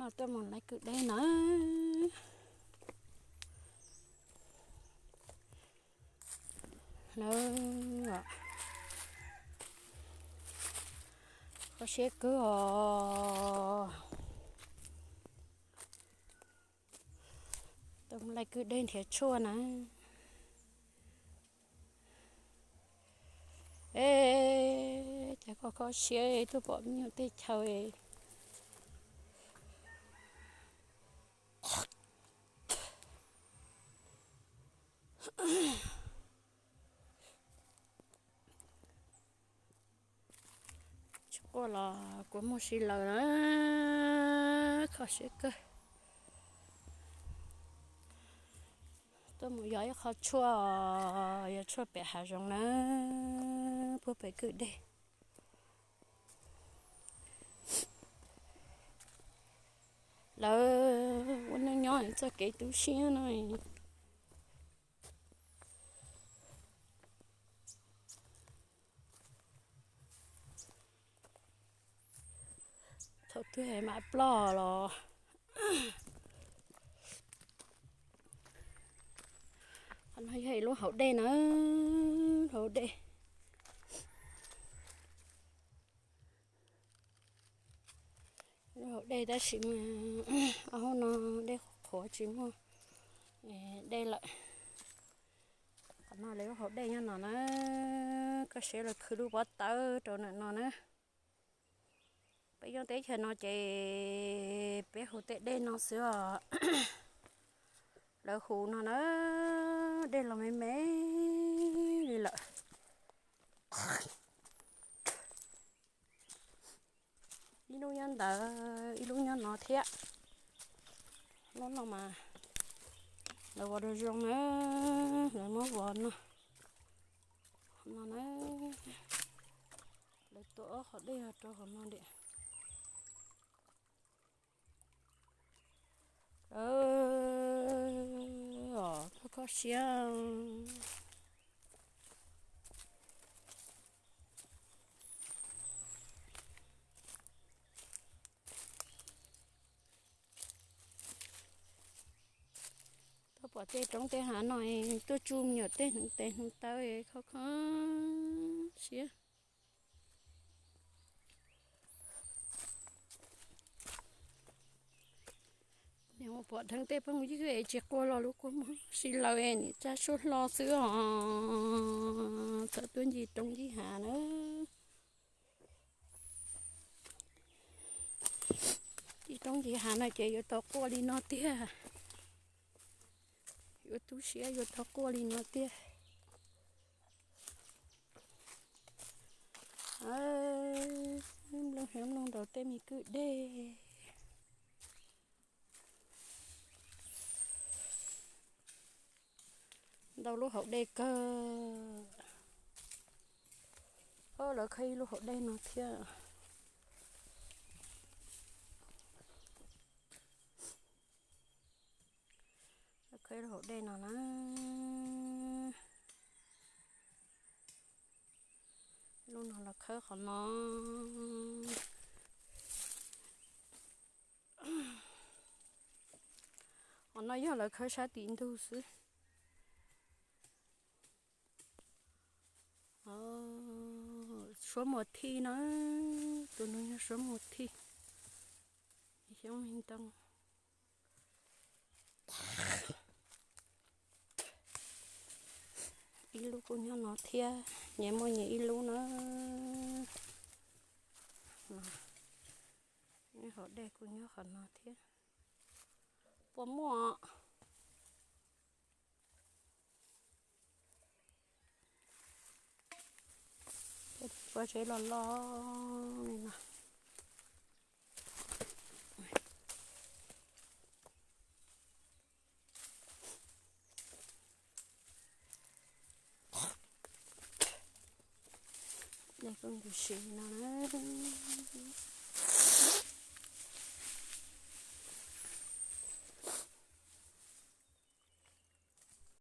Tuaj mus lais kwj dej na. Lawv kho siab kawg os. Tuaj mus lais kwj dej nrhiav tshuaj na. Es cas kho kho siab tuaj pom me nyuam teb chaws. Tsis quaj los kua muag si lawm na, kho siab kawg. Tuaj mus yog ib qho tshuaj, yog tshuaj pem hav zoov na, puag pem kwj dej. Lawv ua neej nyob txoj kev tu siab no. Thaum twg mam ploj los. Qhov no yog ib lub hauv dej na, hauv dej. Lub hauv dej tab sis mas ob hauv no dej qhuav tsis muaj dej lawm. Qhov no lawv lub hauv dej nyob no na, koj saib lawv khwv lub pob tawb rau ntawm no na. Peb nyob teb chaws no ces peb hu tej dej no xwb os. Lawv hu no na, dej los me me li lawm. Ib lub nyob ntawd, ib lub nyob no thiab. Lub no mas lawv vov rau zoo na, lawv muab vov no, no na, lawv tua ob qhov dej rau hauv no diam. Os, kho kho siab. Tuaj pom tej roob tej hav no, tuaj tsuj me nyuam tej hneev tes hneev taw, kho kho siab. Niam mus pom dheev tej phooj ywg es tsis quaj los lub kua muag si lawm, nim tsa suab hlo xwb os. Txawm tuaj ncig roob ncig hav na. Ncig roob ncig hav no ces yuav tau quaj li no tiag. Yuav tu siab yuav tau quaj li no tiag. Nplooj heev mloog ntaus tej me kwj dej. Ntau lub hauv dej kawg. Lawv khawb ib lub hauv dej no thiab. Lawv khawb ib lub hauv dej no na. Lub no lawv khawb qhov no. Qhov no yog lawv khawb sab tim ntug xwb. Suab muas thij na, tus no yog suab muas thij, xyoob me ntoo. Ib lub kuj nyob no thiab, nyias muaj nyias ib lub na. Hauv dej kuj nyob qhov no thiab. Puas muaj? Pob zeb loj loj li no. Dej kuj ntws si no na.